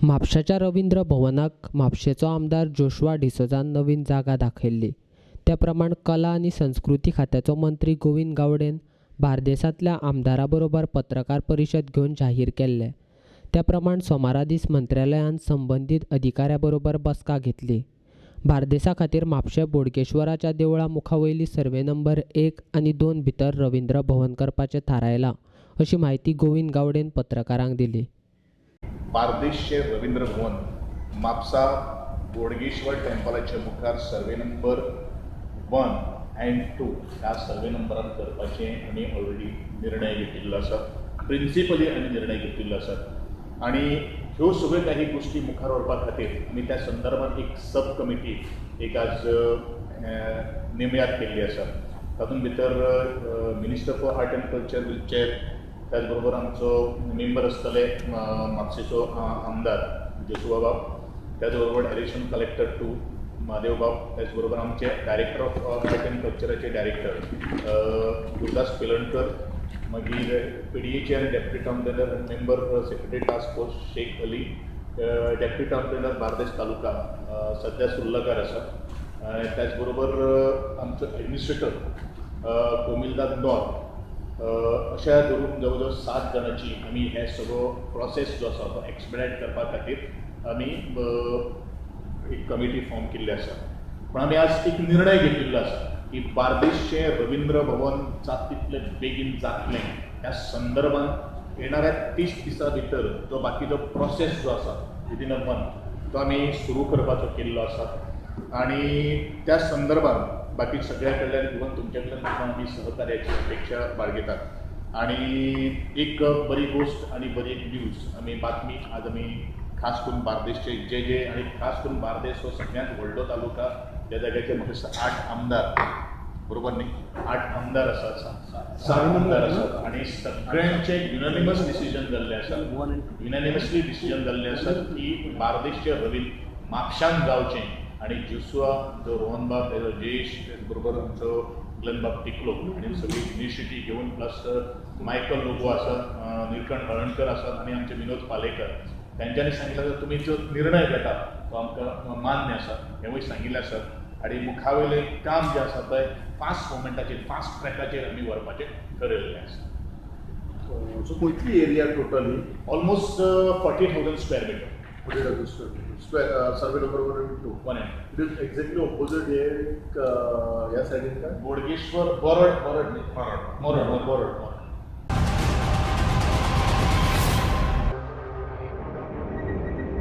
म्हापशाच्या रवींद्र भवनाक म्हापशेचो आमदार जोशुआ डिसोझान नवीन जागा दाखयल्ली. त्या प्रमाण कला आनी संस्कृती खात्याचो मंत्री गोविंद गावडेन बार्देसांतल्या आमदारा बरोबर पत्रकार परिशद घेवन जाहीर केल्ले. त्या प्रमाण सोमारा दीस मंत्रालयान संबंदीत अधिकाऱ्या बरोबर बसका घेतली. बार्देसा खातीर म्हापशें बोडगेश्वराच्या देवळा मुखा वयली सर्वे नंबर 1 आनी 2 भितर रवींद्र भवन करपाचें थारायलां अशी म्हायती गोविंद गावडेन पत्रकारांक दिली. बार्देशचे रवींद्र भवन म्हापसा बोडगेश्वर टेम्पलाच्या मुखार सर्वे नंबर 1 आनी 2 ह्या सर्वे नंबरान करपाचें आमी ऑलरेडी निर्णय घेतिल्लो आसा. प्रिंसिपली आमी निर्णय घेतिल्लो आसा आनी ह्यो सगळ्यो काही गोश्टी मुखार व्हरपा खातीर आमी त्या संदर्भात एक सब कमिटी एक आज नेमयात केल्ली आसा. तातूंत भितर minister for art and culture will chair, त्याच बरोबर आमचो मेंबर आसतले म्हापशेचो आमदार जोशुआ बाब, त्याच बरोबर एडिशनल कलेक्टर 2 महादेव बाब, त्याच बरोबर आमचे डायरेक्टर ऑफ आर्ट अँड कल्चराचे डायरेक्टर गुरुदास पिलणकर, मागीर PDAचे आनी deputy town planner member secretary task force Shaikh Ali, deputy town planner Bardez taluka सध्या सुर्लकार आसा, त्याच बरोबर आमचो एडमिनिस्ट्रेटर कोमिलदाद नॉर, अशा धरून जवळ जवळ 7 जाणांची आमी हे सगळो प्रोसेस जो आसा तो एक्सपिडायट करपा खातीर आमी एक कमिटी फॉर्म केल्ली आसा. पूण आमी आज एक निर्णय घेतिल्लो आसा की बार्देशचें रवींद्र भवन जाता तितलें बेगीन जातलें ह्या संदर्भात येणाऱ्या 30 दिसां भितर जो बाकीचो प्रोसेस जो आसा विदीन अ मंथ तो आमी सुरू करपाचो केल्लो आसा आनी त्या संदर्भात बाकी सगळ्या कडल्यान इवन तुमच्या कडल्यान सुद्दां आमी सहकार्याची अपेक्षा बाळगितात. आनी एक बरी गोश्ट आनी बरी एक न्यूज आमी बातमी आज आमी खास करून बार्देशचे जे जे आनी खास करून बार्देस हो सगळ्यांत व्हडलो तालुका, ज्या जाग्याचेर म्हाका दिसता 8 आमदार, बरोबर न्ही, 8 आमदार आसात, 7 आमदार आसात आनी सगळ्यांचे युनानिमस डिसिजन जाल्लें आसा, युनानिमसली डिसिजन जाल्लें आसा की बार्देशचे रवींद्र म्हापशान जावचें आनी जोशुआ जो रोहन बाब, तेजो जयेश, तेच बरोबर आमचो ग्लन बाब टिकलो आनी सगळी इनिशिएटीव घेवन प्लस मायकल लोबो आसा, निलकंठ हळणकर आसात आनी आमचे विनोद पालेकर, तेंच्यांनी सांगिल्लें आसा तुमी जो निर्णय घेता तो आमकां मान्य आसा हेंवूय सांगिल्लें आसा. आनी मुखावयलें काम जें आसा तें फास्ट मुवमेंटाचेर, फास्ट ट्रॅकाचेर आमी व्हरपाचें ठरयल्लें आसा. सो खंयतली area totally? Almost 40,000 square metre. 40,000 square metre. Square survey number 1 and 2. 1 and 2. It is exactly opposite हे ह्या सायडीन काय? बोडगेश्वर, बोरड, बोरड न्ही, मोरड, मोरड, मोरड.